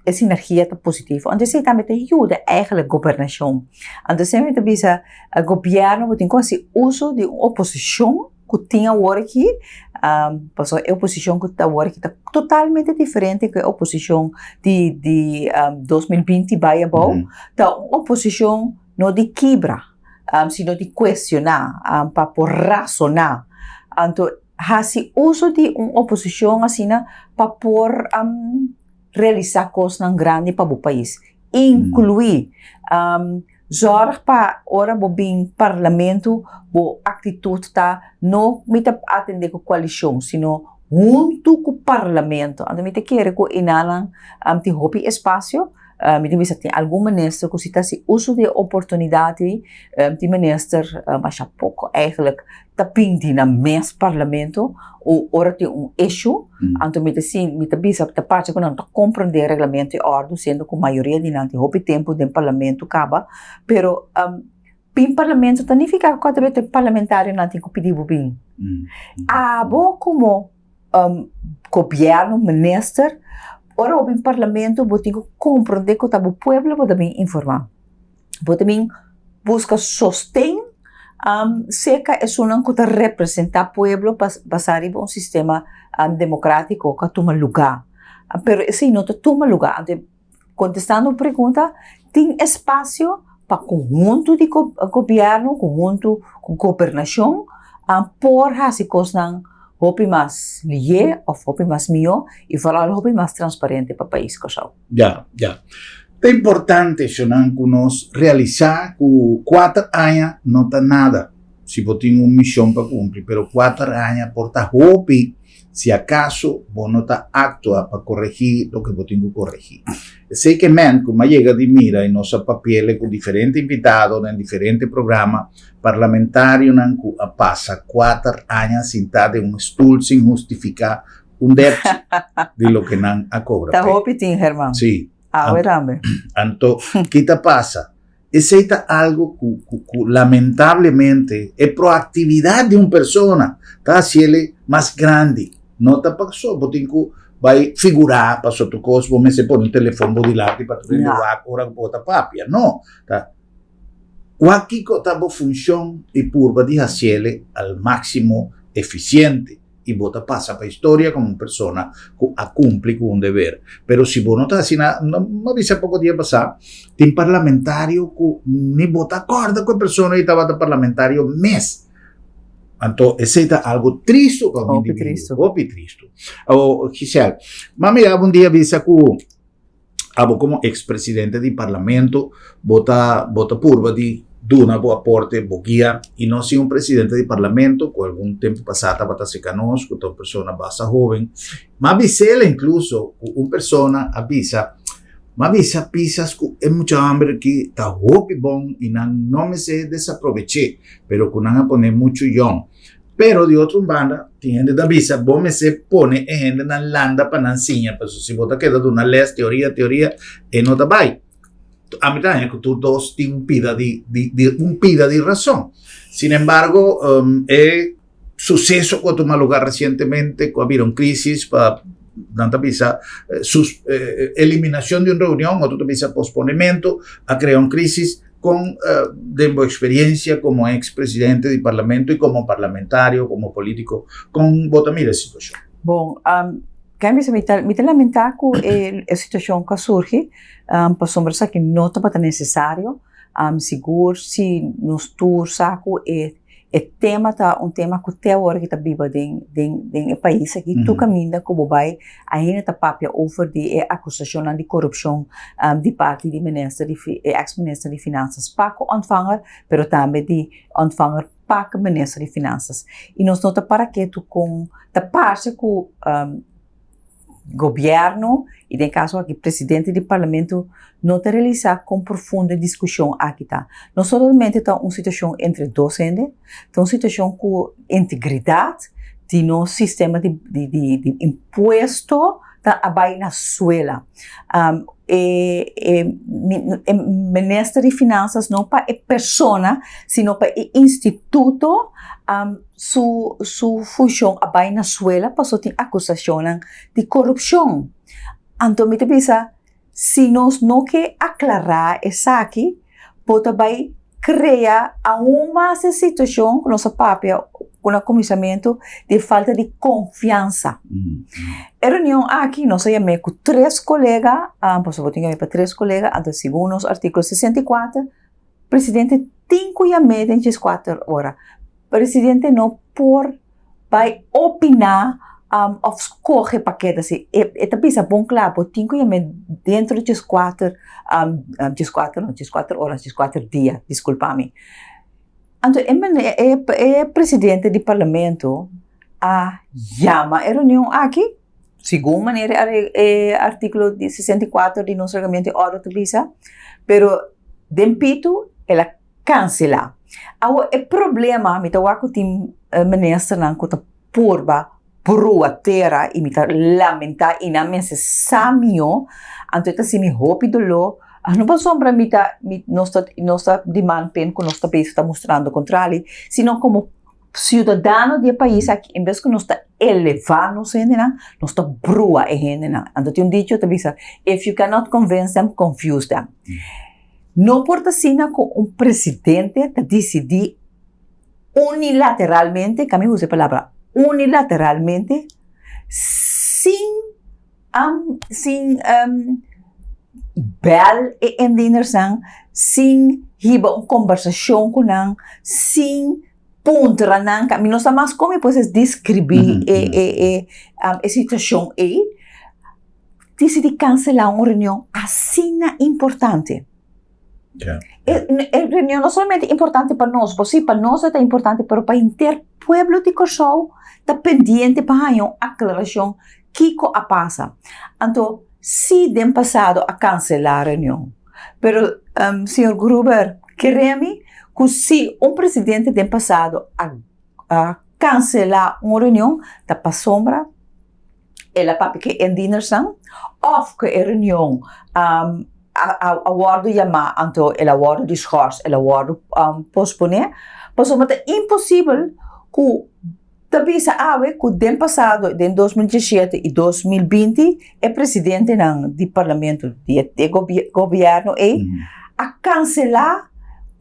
e sinergia ta positivo. Anto esei tambe ta yuda eigentlik gobernashon. Anto esei mi ta bisa, gobièrnu bo tin ku hasi uso di un oposishon. ku tin awor aki, pasobra e oposishon ku ta awor aki ta totalmente diferente ku e oposishon di di 2020 bai abou, ta un oposishon no di kibra, sino di kuestioná, pa por rasoná. Anto hasi uso di un oposishon asina pa por realisá kosnan grandi pa bo pais, inkluí Zorg pa ora bo bin parlamento bo actitud ta no mi ta atende cu coalicion sino hunto cu parlamento. Anto mi ta kere cu enanan tin hopi espacio. Mi tin bisa tin algun minister cu si ta haci uso di e oportunidad ei. Tin minister masha poco eigenlijk ta pindi nan mes parlamento o ora tin un issue. Anto mi ta sin mi ta bisa ta parce cu nan ta comprende reglamento y ordo siendo cu mayoria di nan tin hopi tempo den parlamento caba pero bin parlamento ta nifica cu cada bes parlamentarionan tin cu pidi bo bin. Abo como gobierno minister ora bo bin parlamento bo tin cu comprende cu ta bo pueblo bo ta bin informa. Bo ta bin busca sosten. Seka esunnan ku ta representá pueblo basá riba un sistema demokrátiko ku a tuma lugá. Pero esei no ta tuma lugá. Anto, kontestando bo pregunta, tin espasio pa konhunto di gobièrnu, konhunto ku gobernashon por hasi kosnan hopi mas lihé òf hopi mas mihó i foral hopi mas transparente pa pais Kòrsou. Ya, ya. Ta importante, shonnan, ku nos realisá ku kuater aña no ta nada si bo tin un mishon pa kumpli, pero kuater aña por ta hopi si akaso bo no ta aktua pa koregí loke bo tin ku koregí. Esei ke men ku mi a yega di mira i nos a papiele ku diferente invitado den diferente programa, parlamentarionan ku a pasa kuater aña sintá den un stul sin hustifiká un depchi di loke nan a cobra Ta hopi tin, Herman. Sí. Awe tambe. Anto, ki ta pasa? Esey ta algo cu, cu, cu lamentablemente e proactividad di un persona ta haciele mas grandi. No ta paso bo tin cu bay figura paso tur cos bo mester pone un telefon bo dilanti pa tur hende wak ora cu bo ta papia. No. Ta wak kico ta bo funcion y purba di haciele al maximo eficiente. i bo ta pasa pa historia komo un persona ku a kumpli ku un deber. Pero si bo no ta hasi nada, mi a bisa poko dia pasá, tin parlamentario ku ni bo ta kòrda ku e persona ei tabata parlamentario mes. Anto esei ta algu tristu pa un individuo, hopi tristu. Awor, Giselle, mi a mira un dia bisa ku Abo komo eks presidente di parlamento bo ta bo ta purba di duna bo aporte, bo guia i no sin un presidente di parlamento ku algun tempu pasá tabata seka nos ku ta un persona basta hoben. M'a bis'el inkluso ku un persona a bisa, m'a bisa Pisas ku e mucha hòmber aki ta hopi bon i nan no mester desaprobeché pero ku nan a pone muchu yòn. Pero di otro un banda, tin hende ta bisa, bo mester pone e hendenan landa pa nan siña, pasobra si bo ta keda duna les, teoria, teoria, e no ta bai. Ami ta haña ku tur dos tin un pida di, di, di, un pida di rason. Sin embargo, e suseso ku a tuma lugar resientemente, ku a bira un krisis pa, nan ta bisa, sus, eliminacion di un reunion, otro ta bisa posponimento, a krea un krisis. Kon den bo eksperiencia komo eks presidente di parlamento i komo parlamentario, komo politiko, kon bo ta mira e situashon? Bon, kende bisa mi ta mi ta lamentá ku e situashon ku a surgi, pasobra esaki no tabata nesesario, sigur si nos tur sa ku e E tema ta un tema ku te awor aki ta biba den den den e pais aki. Tur kaminda ku bo bai ainda ta papia over di e akusashonnan di korupshon di parti di minister di e eks minister di finansas Paco Ontvanger, pero tambe di Ontvanger pa minister di finansas. I nos no ta para ketu kon ta parse ku Gobierno y den caso aki presidente di parlamento no ta realisa con profundo e discusion aki ta. No solamente ta un situacion entre dos hende, ta un situacion cu integridad di nos sistema di di impuesto ta a bay na suela. E e minister di finanzas no pa e persona sino pa e instituto su su funshon a bai na suela paso tin akusashonnan di korupshon. Anto mi ta bisa si nos no ke aklará esaki bo ta bai krea aun mas e situashon ku nos a papia ku na kuminsamentu di falta di konfiansa. E reunion aki nos a yam'é ku tres kolega, pasobra bo tin ku yam'é pa tres kolega, anto segun nos artíkulo 64 Presidente tin ku yam'é den djeskuater ora. Presidente no por bai opiná òf skohe pa keda si. E ta bisa bon kla, bo tin ku yam'é dentro di djeskuater, djeskuater no, djeskuater ora, djeskuater dia, diskulpa mi. Anto e e presidente di parlamento a yama e reunion aki. Segun manera e artíkulo di 64 di nos reglamento di orde ta bisa, pero den pitu el a kanselá. Awor e problema, mi ta wak ku tin ministernan ku ta purba brua tera i mi ta lamentá i nan mester sa mihó, anto e ta hasi mi hopi doló, no pasobra mi ta nos ta nos ta di man pen ku nos ta bezig ta mustrando kontrali, sino komo Ciudadano di e pais aki en bes cu nos ta eleva nos hendenan, nos ta brua e hendenan. Anto tin un dicho ta bisa, if you cannot convince them, confuse them. No por ta asina cu un presidente ta dicidi Unilateralmente, ka mi usa e palabra unilateralmente, sin sin bèl e indienersnan, sin hiba un kombersashon ku nan, sin puntra nan, mi no sa mas kon mi por deskribí e e situashon ei, disidí kanselá un reunion asina importante. E reunion no solamente importante pa nos, bo si pa nos e ta importante, pero pa henter pueblo di Kòrsou ta pendiente pa haña un aklarashon kiko a pasa. Anto, si den pasado a kanselá reunion, pero señor Gruber, kere mi ku si un presidente den pasado a kanselá un reunion ta pasobra el a papia ku e indienersnan òf ku e reunion a wòrdu yamá anto el a wòrdu dischors, el a wòrdu posponé, pasobra ta imposibel ku ta bisa awe ku den pasado den 2017 i 2020 e presidentenan di parlamento di e gobièrnu ei a kanselá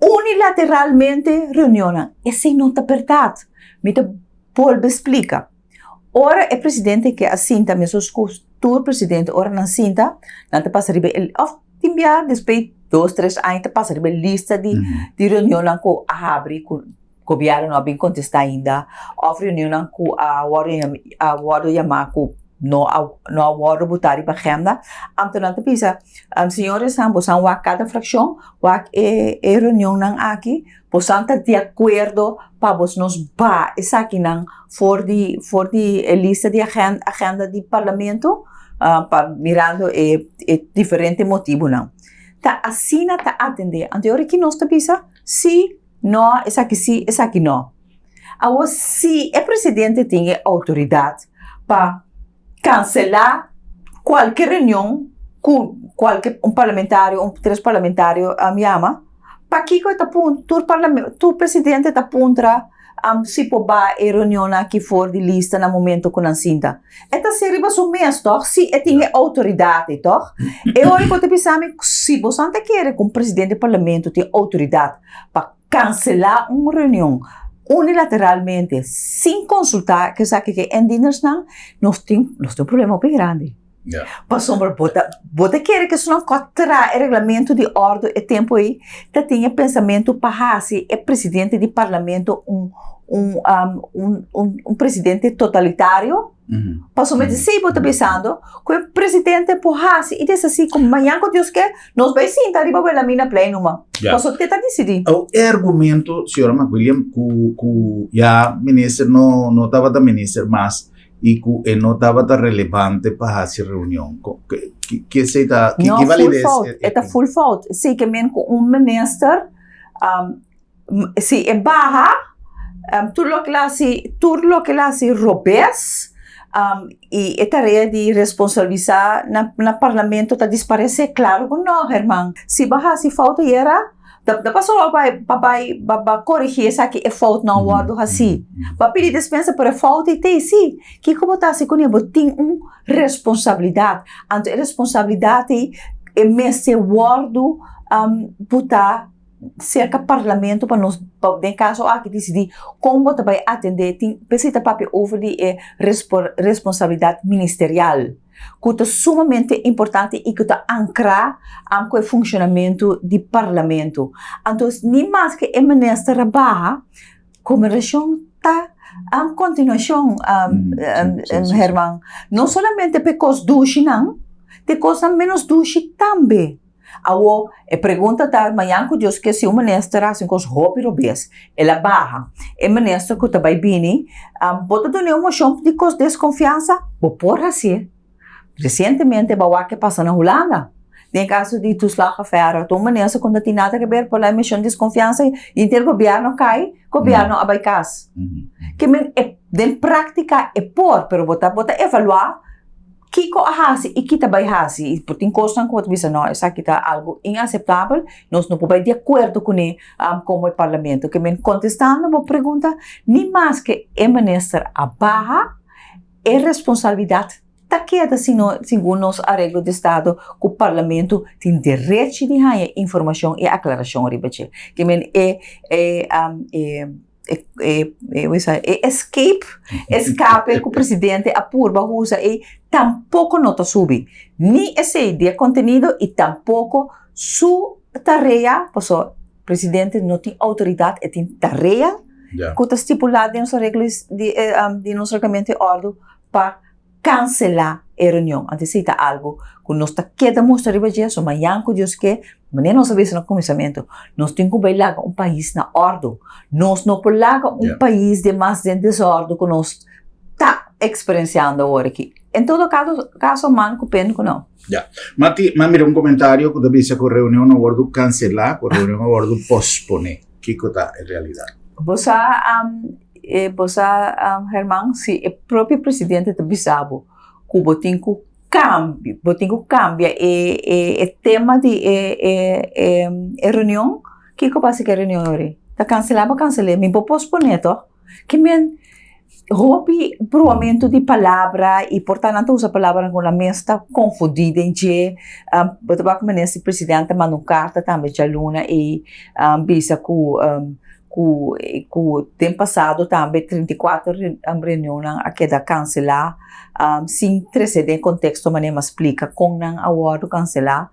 unilateralmente reunionnan. Esei no ta bèrdat. Mi ta bolbe splika. Ora e presidente ke a sinta mesun ku tur presidente ora nan sinta nan ta pasa riba e òf tin bia despues dos tres aña ta pasa riba e lista di di reunionnan ku a habri ku gobièrnu no a bin kontestá ainda òf reunionnan ku a wòrdu a wòrdu yamá ku no a no a wòrdu botá riba agenda anto nan ta bisa señoresnan boso a wak kada frakshon wak e e reunionnan aki Bosan ta di akuerdo pa bos nos baha esakinan for di for di e lista di agenda di parlamento pa mirando e e diferente motibunan. Ta asina ta atendé. Anto e ora ki nos ta bisa si, no, esaki si, esaki no. Awor si e presidente tin e outoridat pa kanselá kualke reunion ku kualke un parlamentario un tres parlamentario yama, pakiko e ta pun tur parlamen tur presidente ta puntra si por ba e reunionnan aki for di lista na momento ku nan sinta? E ta ser riba su mes tòg si e tin e outoridat ei tòg? E ora ku bo ta bisa mi si boso ta kere ku un presidente di parlamento tin outoridat pa Kanselá un reunion unilateralmente sin konsultá esaki ku e indinersnan, nos tin nos tin un problema hopi grandi. Pasobra bo ta bo ta kere ku esnan ku a traha e reglamento di òrdu e tempu ei ta tin e pensamentu pa hasi e presidente di parlamento un un un un presidente totalitario? Pasobra di si bo ta bisando ku e presidente por hasi i deshasí ku mañan ku Dios ke nos bai sinta riba Wilhelmina Plein numa. Pasobra te ta disidí. Awo e argumento, señora McWilliam, ku ku ya minister no no tabata minister mas i ku e no tabata relevante pa hasi reunion. Ke ke esei ta ki ki No, full valides fout. e E ta tin? full fout. Si ke men ku un minister Si e baha, tur loke el a hasi, tur loke el a hasi robes i e tarea di responsabilisá na na parlamento ta disparesé. Klaro ku no, Herman. Si bo a hasi fout ayera, ta ta pasobra bo bai bo bai bo bai korigí esaki e fout no a wòrdu hasí. Bo a pidi despensa pero e fout ei ta ei. Kiko bo ta hasi kuné? Bo tin un responsabilidat. Anto e responsabilidat ei e mester wòrdu butá. Serka parlamento pa nos pa den kaso aki disidí kon bo ta bai atendé tin p'esei ta papia over di e responsabilidat ministerial ku ta sumamente importante i ku ta ankrá ku e funshonamentu di parlamento. Anto ni maske e minister a baha komerashon ta kontinuashon Herman no solamente pa e kos dushinan te kosnan ménos dushi tambe. Awor, e pregunta ta, mañan ku Dios ke si un minister a hasi un kos hopi robes, el a baha, e minister ku ta bai bini, bo ta dun'é un moshon di kos deskonfiansa? Bo por hasié. Resientemente bo a wak ke pasa na Hulanda, den e kaso di toeslagaffaire, ta un minister ku no tin nada ke ber por la e moshon di deskonfiansa i henter gobièrnu a kai, gobièrnu a bai kas. Ke men, den práktika e por, pero bo ta bo ta evaluá. Kiko a hasi i ki ta bai hasi? I por tin kosnan ku bo ta bisa, no, esaki ta algu inaseptabel, nos no por bai di akuerdo kuné komo e parlamento. Ke men kontestando bo pregunta, ni maske e minister a baha, e responsabilidat ta keda sino segun nos areglo di estado ku parlamento tin derechi di haña informashon i aklarashon riba dje. Ke men e e e. e e e escape, escape ku presidente a purba usa ei tampoko no ta subi. Ni esei di e kontenido i tampoko su tarea, pasobra presidente no tin outoridat, e tin tarea ku ta stipulá den nos regla di nos reglamento di òrdu pa kanselá e reunion. Anto esei ta algu ku nos ta keda mustra riba dje, so mañan ku Dios ke, manera nos a bisa na kuminsamentu, nos tin ku bai laga un pais na òrdu. Nos no por laga un pais den mas den desòrdu ku nos ta eksperensiando awor aki. En todo kaso man ku pen ku no. Ya. Mati, m'a mira un komentario ku ta bisa ku reunion a wòrdu kanselá, ku reunion a wòrdu posponé. Kiko ta e realidat? Bo sa, bo sa Herman, si e propio presidente ta bisa bo ku bo tin ku kambia, bo tin ku kambia e e tema di e e reunion, kiko pasa ku e reunion ori? Ta kanselá bo kansel'é, mi por posponé tòg? Ki men hopi bruamentu di palabra i por ta nan ta usa palabranan ku nan mes ta konfundí den dje. Bo ta wak manera si presidente a manda un karta tambe djaluna i bisa ku ku ku den pasado tambe 34 reunionnan a keda kanselá sin trese den konteksto manera mi a splika kon nan a wòrdu kanselá.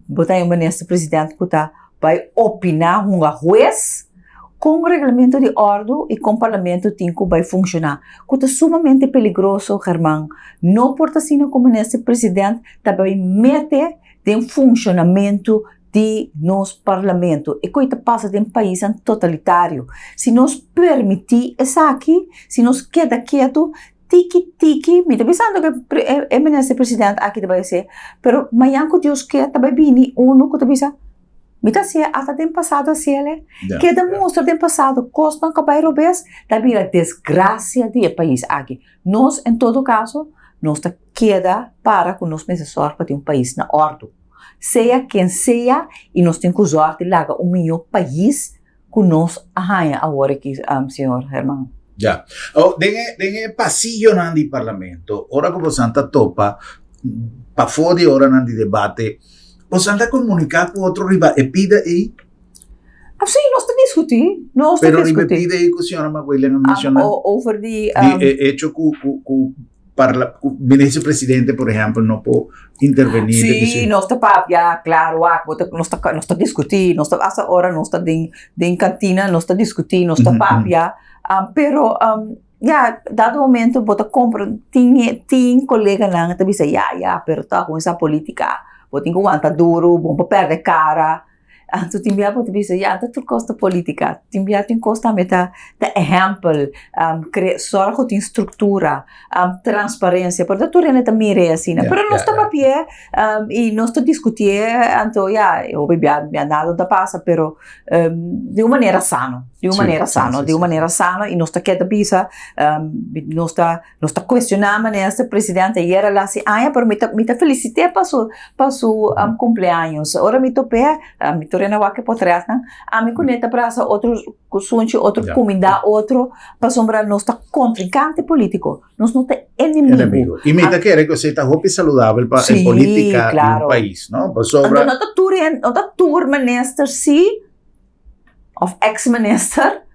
Bo ta haña un minister presidente ku ta bai opiná hunga hues kon reglamento di òrdu i kon parlamento tin ku bai funshoná, ku ta sumamente peligroso, German. No por ta asina ku minister president ta bai mete den funshonamentu di nos parlamento. E koi ta pasa den paisnan totalitario. Si nos permití esaki, si nos keda ketu, tiki tiki, mi ta bisando ku e minister president aki ta bai hasié, pero mañan ku Dios ke ta bai bini unu ku ta bisa, mi ta hasié ata den pasado hasié le, keda mustra den pasado kosnan ku a bai robes ta bira desgrasia di e pais aki. Nos en todo kaso nos ta keda para ku nos mester sòrg pa tin un pais na òrdu, sea ken sea i nos tin ku sòrg di laga un mihó pais ku nos a haña awor aki, señor Herman. Ya. Oh, den e, den e pasillonan di parlamento, ora ku bosan ta topa, pafó di oranan di debate, bosan ta komuniká ku otro riba e pida ei? Ah, sí, nos ta diskutí, nos ta Pero riba e diskutí. pida ei ku señora Maguelen a menshoná? Over di, Di e echo ku, ku, ku parla, ku minister presidente, por ehempel, no por intervení. Sí, nos ta papia, claro, wak, bo ta, nos ta, nos ta discutí, nos ta, hasta ora nos ta den, den cantina, nos ta discutí, nos ta papia, pero, ya, dado momento bo ta compra, tin, tin coleganan ta bisa, ya, ya, pero ta cuminsa politica, bo tin cu wanta duro, bo no por perde cara. Anto tin bia bo ta bisa ya ta tur kos ta politica, tin bia tin kos tambe ta ta ehempel, kre sòrg ku tin struktura, transparensia, pero ta tur hende ta mir'é asina, pero nos ta papi'é i nos ta diskutié, anto ya hopi bia bia nada no ta pasa, pero di un manera sano, di un manera sano, di un manera sano i nos ta keda bisa nos ta. Nos ta cuestiona minister presidente ayer a hasi aña pero mi ta mi ta felicite pa su pa su cumpleaños ora mi top'e mi tur hende a wak e potretnan ami cu ne ta brasa otro cu sunchi otro cuminda otro pasobra nos ta contrincante politico nos no ta enemigo. Y mi ta kere cu esey ta hopi saludabel pa e politica di un pais no pasobra. Anto no ta tur hende no ta tur minister si of ex minister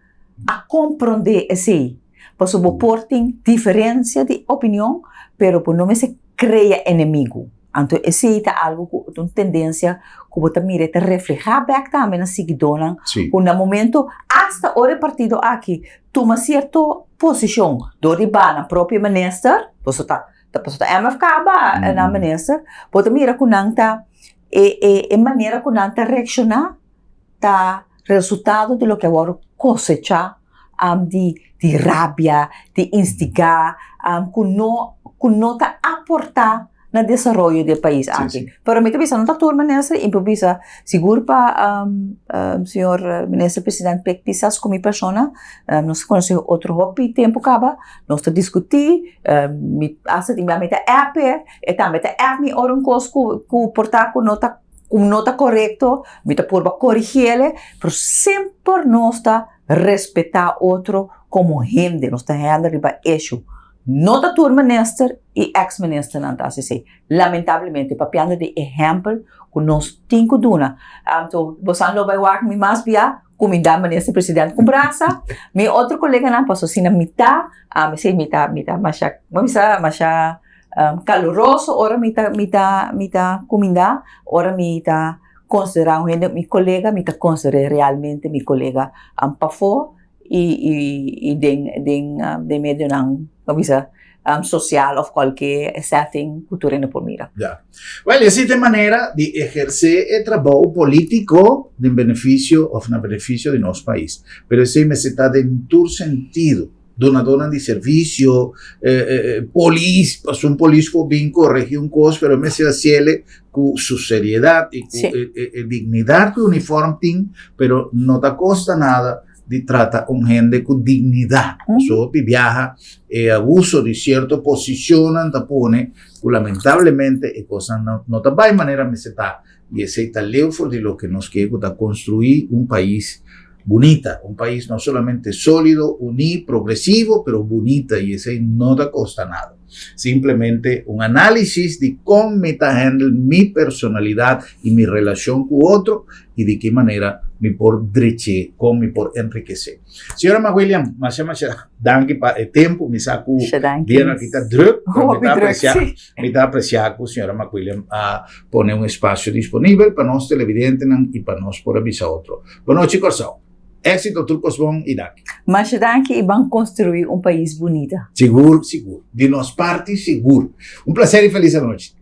a comprende esey. Pasobra bo por tin diferencia di opinion, pero bo no mester crea enemigo. Anto esey ta algo cu ta un tendencia cu bo ta mira e ta refleha bek tambe na siguidónan cu na momento hasta ora e partido aki tuma cierto posicion dor di ba nan propio minister, pasobra ta pasobra ta MFK ba nan minister, bo ta mira cu nan ta e e e manera cu nan ta reacciona ta resultado di loke a wòrdu kosechá di di rabia, di instigá ku no ku no ta aportá na desaroyo di e pais aki. Pero mi ta bisa no ta tur minister i mi por bisa sigur pa señor minister president Pik Pisas ku mi persona nos a konosé otro hopi tempu kaba, nos ta diskutí, mi asta tin bia mi ta app e, e tambe ta app mi ora un kos ku ku por ta ku no ta ku no ta korekto, mi ta purba korigiele, pero semper nos ta respetá otro komo hende, nos ta hende riba esho. No ta tur minister i ex ministernan ta hasi esei. Lamentablemente, papiando di ehèmpel ku nos tin ku duna. Anto, bosan lo bai wak mi mas bia kumindá minister president ku brasa. Mi otro koleganan paso asina mi ta, ami si mi ta mi ta masha, bo bisa masha kaluroso ora mi ta mi ta mi ta kumindá, ora mi ta konsiderá un hende mi kolega, mi ta konsider'é realmente mi kolega pafó. I i den den den medionan bo bisa sosial òf kualke setting ku tur hende por mira. Ya. Wèl, esei ta e manera di ehersé e trabou polítiko den benefisio òf na benefisio di nos pais. Pero esei mester ta den tur sentido. Dunadónan di servisio, polis, pasobra un polis por bin koregí un kos, pero e mester hasiel ku su seriedat i ku e dignidat ku e uniform tin, pero no ta kosta nada di trata un hende ku dignidat. Pasobra hopi biaha e abuso di sierto posishonnan ta pone ku lamentablemente e kosnan no ta bai manera mester ta. I esei ta leu for di loke nos ke ku ta konstruí un pais bunita, un pais no solamente sólido, uní, progresivo, pero bunita i esei no ta kosta nada. Simplemente un análisis di kon mi ta handle mi personalidat i mi relashon ku otro i di ki manera mi por drech'é, kon mi por enrikesé. Señora McWilliam, masha masha danki pa e tempu. Mi sa ku dianan aki ta druk, pero mi ta apresiá, mi ta apresiá ku señora McWilliam a pone un espasio disponibel pa nos televidentenan i pa nos por a bisa otro. Bonochi Kòrsou. Éxito tur kos bon i danki. Masha danki i ban konstruí un pais bunita. Sigur, sigur. Di nos parti sigur. Un placer i felis anochi.